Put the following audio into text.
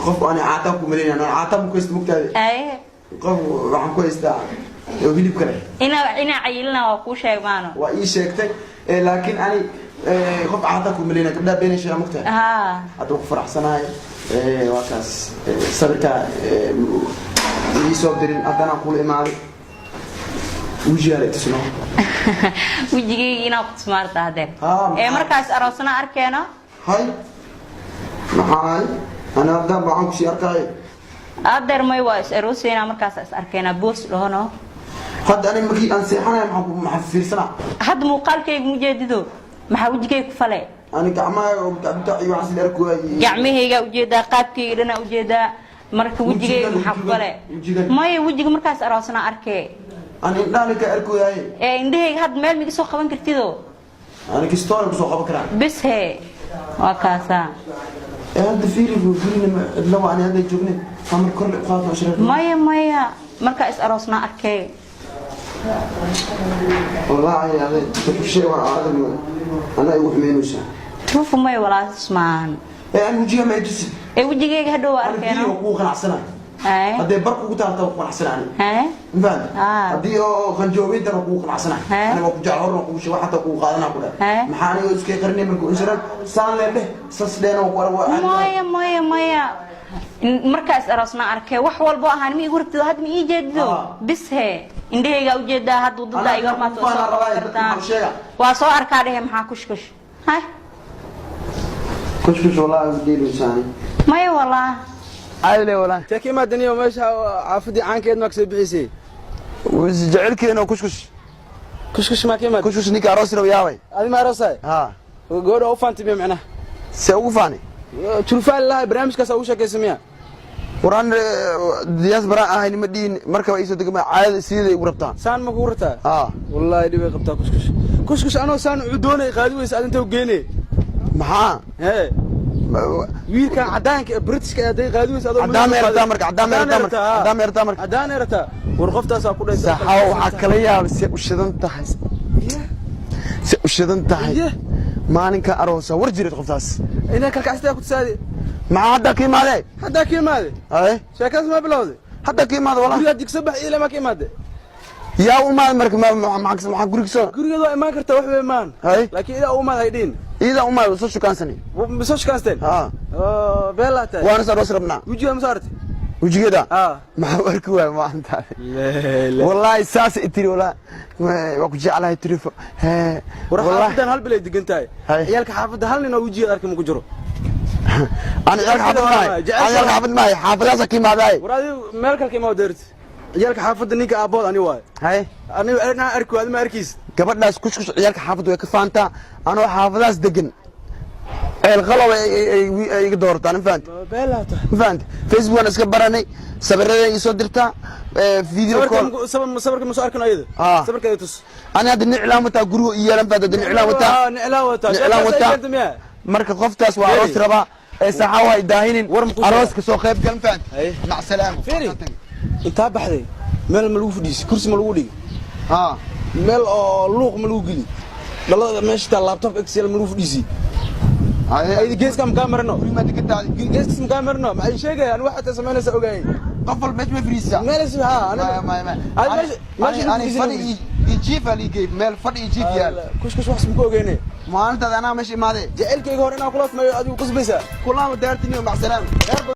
Qof ani caataa ku malaynaya, caataa ku haysta mugtaade. Aye. Qof waxaan ku haystaa oo hilib kale. Inaa cayilina waa kuu sheeg maano. Waa ii sheegtay, laakiin ani qof caataa ku malaynaya, gabdhaha beenay sheega mugtahay. Haa. Hadda waan ku faraxsanahay. Waa kaas sawirka ii soo dirin, haddana aan kula imaaday, wejigaa la itusno. Wejigayga inaa ku tusmaarta hadeer? Haa. Ee markaas aroosna arkeeno. Hay, maxaa ana haddaan waxaan kusii arkaayo? Adeer, may, waa is aroosayna, markaas is arkeenaa, boos dhahono. Hadda ani markii aan seexanayo maxaa fiirsanaa? Hadda muuqaalkayga mujeedido, maxaa wejigayga ku fale? Ani gacmaha oo bitac iyo waxaas la arki waayey. Gacmahaygaa ujeedaa, qaabkayga dhanaa ujeedaa, marka wejigayga maxaa ku fale? Wejigan. Maya, wejiga markaas aroosna arkee. Ani indhaha ka arki waaye. Ee indhahayga hadda meel miga soo qaban kartido? Ani kistoona kusoo qaban karaa. Bis he, waa kaasaa. Ee hadda fiiri, gurina cidla waa, ani hadda joogne amar kor le qaadno shreer. Maya, maya, markaa is aroosna arkee. Wallaahi aday shay waa aadam, ana igu xumeynaysaa. Tuufu, maya, walaasas maahan. Ee ani wejiga ma itusi? Ee wejigayga hadhow waa Ani arkeeno. fiiri, waa kugu qanacsana. Haye. Haddee bar kugu taarta, waa ku qanacsana ani. Haye. Ma fahamta? Ah. Haddii oo qanjoobeyntan waa kugu qanacsana. Hee. Ani waa ku jecel, horna kugu sheeg, xataa kugu qaadana ku dheh. Hee. Maxaa aniga iska qarinay marka insharan saan lee dheh, sas dheena waa ku arag waa. Maya, maya, maya, markaa is aroosna arkee, wax walbo ahaan ma igu rabtido, hadda ma ii jeedido? Ah. Bis he, indhahaygaa ujeedaa, hadda wadada Anaa iga hormaata. ku Waa soo faanaa rabaa, qaban dadka kartaa. maxaa sheega? Waa soo arkaa dhehe, maxaa kushkush hay? Kushkush wallaahi isdhiilaysaani. Maya, walaa. Caadi walaa. Tee ka imaadaniyo meesha xaafadii caankeed maa kasoo bixisay? Jecelkeena kushkush. Kushkush maa ka imaad? Kushkush ninka aroos rabo yaabay. Adi ma aroosay? Ha. Gabadha u faantay miya macnaha? See ugu faani? Julfaan lahay, barnaamijkaas ugu sheekaysa miya? Waraan diyaas baraan ahay, nima dhihin markaba iisoo degma, caadada sideeday ugu rabtaa. Saan ma kugu rabtaa? Ha. Wallaahi dhibay qabtaa kushkush. Kushkush anoo saan u doonay qaadi weysa, aad inta u geynay. Maxaa? Hee, wiilkan cadaanka ee Britishka ee hadday qaadi weysa adoo Caddaan may rabtaa marka? Caddaan may rabtaa marka? Caddaan may rabtaa marka? Caddaan ay rabtaa. War qoftaasaa ku dhaysa. Saxaawo, waxaa kala yaabay see u shidan tahay, see u shidan tahay. Maalinka aroosa war jireed qoftaas. Inaa kalkacsitaa ku tusaade. Maxaa hadda ka imaadee? Haddaa ka imaade? Aye. Sheekadaas ma bilowday? Hadda ka imaade walaa. Gurigaa digso bax ile ma ka imaade? Yaa u imaade marka? Maxaa guriga soo? Gurigeed waa imaan kartaa, wax bay imaan. Hay. Laakiin idaa u imaad haydhiin. Iidaa u imaade, soo shukaansani. Ma soo shukaansteen? Ha. Beelaa tahay. Waana aroos rabnaa. Wejigaa ma soo aragtay? Wejigeeda? Ah. Maxaa u arki waaya maanta? Wallaahi saas i tiri, walaa waa ku jeclahay tirifo hee. War Wallaahi. Xaafadan hal bilay degan tahay. Hay. Ciyaalka xaafadda hal nin oo wejigeed arki ma ku jiro. Ani ciyaalka xaafad maahay, ani ciyaalka xaafad maahay, xaafadaasa ka imaadaay. War adi meel kale ka imaa deerti, ciyaalka xaafadda ninka aabbood ani waay. Hay. Aniga anaa arki, adi ma arkiis. Gabadhaas kushkush ciyaalka xaafadda way ka faantaa, anoo xaafadaas degan ceel qalow ay iga doorataan, ma fahanti? Beelaa tahay. Ma fahanti? Facebook aan iska baranay, sawirada ii soo dirtaa, video call. Sawirka ma soo arkin ayada? Ah. Sawirkeeda tus. Ani hadda niclaan wataa, guriga ii yeelan fahanti, hadda niclaan wataa. Ah, niclaan wataa. Niclaan wataa. Sheekaas ay keentay miya? Marka qoftaas waa aroos rabaa ee saxaawa ay daahinin. War ma ku Arooska soo qayb gal, ma fahanti? Haye. Mac salaama. Fiiri. Intaa baxday, meel ma lagu fadhiisay? Kursi ma lagu dhigi? Ha. Meel oo luuq ma lagu geli? Dhalada meesha taa laptop Excel ma lagu fadhiisay? Aydi geeska ma kaa marino? Guriga ma degantaadi? Geeskas ma kaa marino? Maxay sheegayaan? Waxa ta samaynaysa ogaayay. Qof walba meesha ma fadhiisaa? Meel is ha. Maya, maya, maya. Adi meesha ani fadhi iyo jiif aa liigey, meel fadhi iyo jiif yaal. Kushkush wax ma ku ogeyne. Maalintaada anaa meesha imaadee. Jacaylkayga hore inaan kula tumayo adigu qasbaysaa. Kulaama daartiniyo, mac salaama.